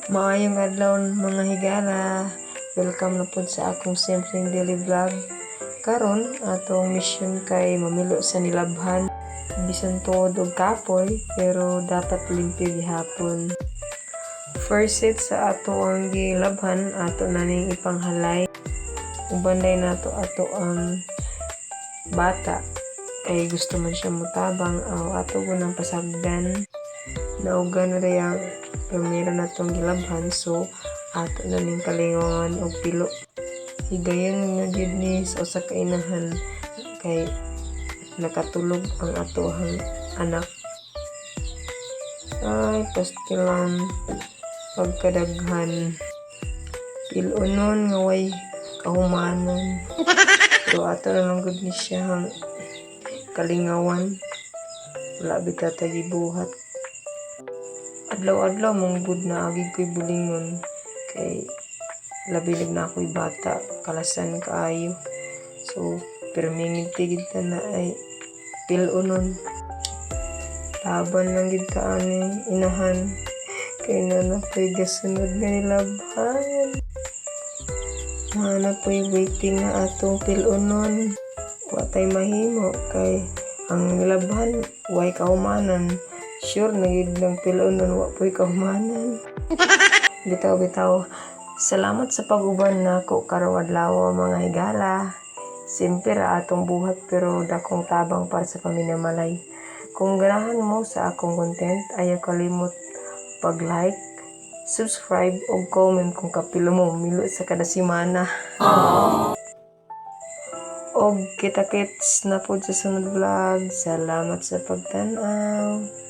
Maayong adlaw, mga higala. Welcome na pud sa akong simpleng daily vlog. Karon, atong mission kay mamilo sa nilabhan. Bisan tuod og kapoy, pero dapat limpyo gihapon. First set sa ato ang gilabhan, ato na ning ipanghalay. Uban day nato ato ang bata kay gusto man siya mutabang aw ato gunang pasagdan. Nauga na day ang primero natong gilabhan, so ato na ning palingon og pilo. Higayon na gyud ni sa usa ka inahan kay nakatulog ang atohang anak. Ay, pastilan pagkadaghan. Pil-unon nga way kahumanan. Pero ato na lang gud ni siya kalingawan. Wala bitaw tay gibuhat. Adlaw-adlaw man gud na agi ko'y bulingon kay labi na ako'y bata, kalasan kaayo. So, pirming tigid ta na ay pil-unon. Laban lang gid ta ani inahan kay naa na po'y gasunod nga nilabhan. Naa na po'y waiting nga atong pil-unon. Wa tay mahimo kay ang nilabhan way kahumanan. Sure na gyud ng pil-unon wa po'y kahumanan. Bitaw bitaw. Salamat sa pag-uban nako karong adlaw, mga higala. Simple ra atong buhat pero dakong tabang para sa paminamalay. Kung ganahan mo sa akong content, ayaw kalimot pag-like, subscribe ug comment kung kapilo mo milo sa kada semana. Og kita-kits na pod sa sunod vlog. Salamat sa pagtan-aw.